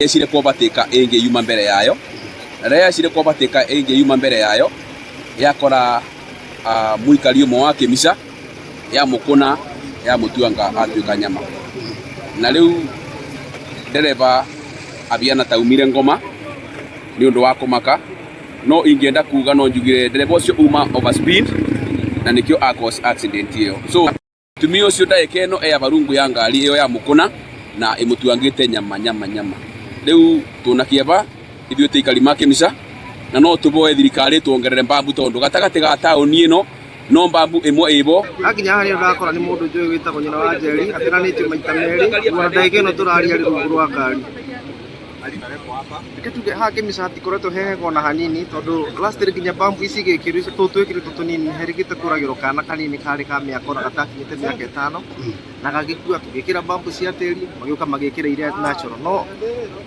Yecire kuobatĩka ĩngĩ yuma mbere yayo, na rĩrĩa yecire kuobatĩka ĩngĩ yuma mbere yayo, yakora mũikari ũmwe wa Kĩmica, yamũkũna, yamũtuanga atuĩka nyama. Na rĩu ndereba abiana taumire ngoma nĩ ũndũ wa kũmaka, no ingĩenda kuga no njugire ndereba ũcio uma overspeed na nĩkĩo a cause accident ĩyo. So Mũtumia ũcio ndagĩka ĩno e abarungu ya ngari ĩyo ya mũkũna na ĩmũtuangĩte nyama nyama nyama. Rĩu tũna kĩeva ithuĩ tĩ aikari ma Kĩmica na no tũboe thirikari ĩtuongerere mbambu tondũ gatagatĩ ga taũni ĩno no mbambu ĩmwe ĩbo. Ndakinya harĩa ndakora nĩ mũndũ njũĩ wĩtagwo nyina wa Njeri atinanĩtio maita merĩ ona ndagĩka ĩno tũraria arĩ rungu rwa ngari. Reke tuge haha Kĩmica hatikoretwo he hega ona hanini tondũ last year nginya bump ici igĩkĩrwo ici tũtũ twĩkĩrĩtwo tũnini herĩgĩte kũragĩrwo kana kanini karĩ ka mĩaka ona gatakinyĩte mĩaka ĩtano na gagĩkua. Tũgĩkĩra bump cia tĩri magĩũka magĩkĩra iria natural no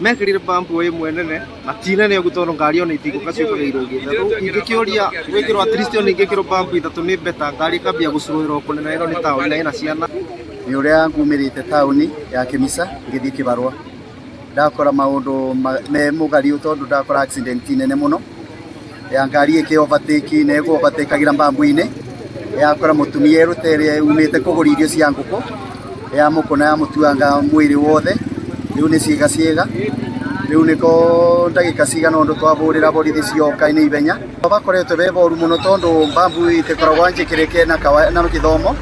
mekĩrire bump o ĩmwe nene na ti nene ũguo tondũ ngari ona itingĩũka ciũkaga irũgĩte. Rĩu ingĩkĩũria gwĩkĩrwo at least ona ingĩkĩrwo bump ithatũ nĩ better ngari ĩkambia gũcũrũĩra kũnene ĩno nĩ taũni na ĩna ciana. Nĩ ũrĩa ngumĩrĩte taũni ya Kĩmica ngĩthiĩ kĩbarũa. Ndakora maũndũ me mũgariũ tondũ ndakora accident nene mũno ya ngari ĩkĩ overtake na ĩkũ overtake agĩra mbambu-inĩ, yakora mũtumia ĩrũtere umĩte kũgũra irio cia ngũkũ, yamũkũna yamũtuanga mwĩrĩ wothe, rĩu nĩ ciĩga ciĩga, rĩu nĩko ndagĩka cigana ũndũ twahũrĩra borithi cioka nĩ ihenya. Bakoretwo be boru mũno tondũ mbambu itikoragwo njĩkĩrĩke na gĩthomo.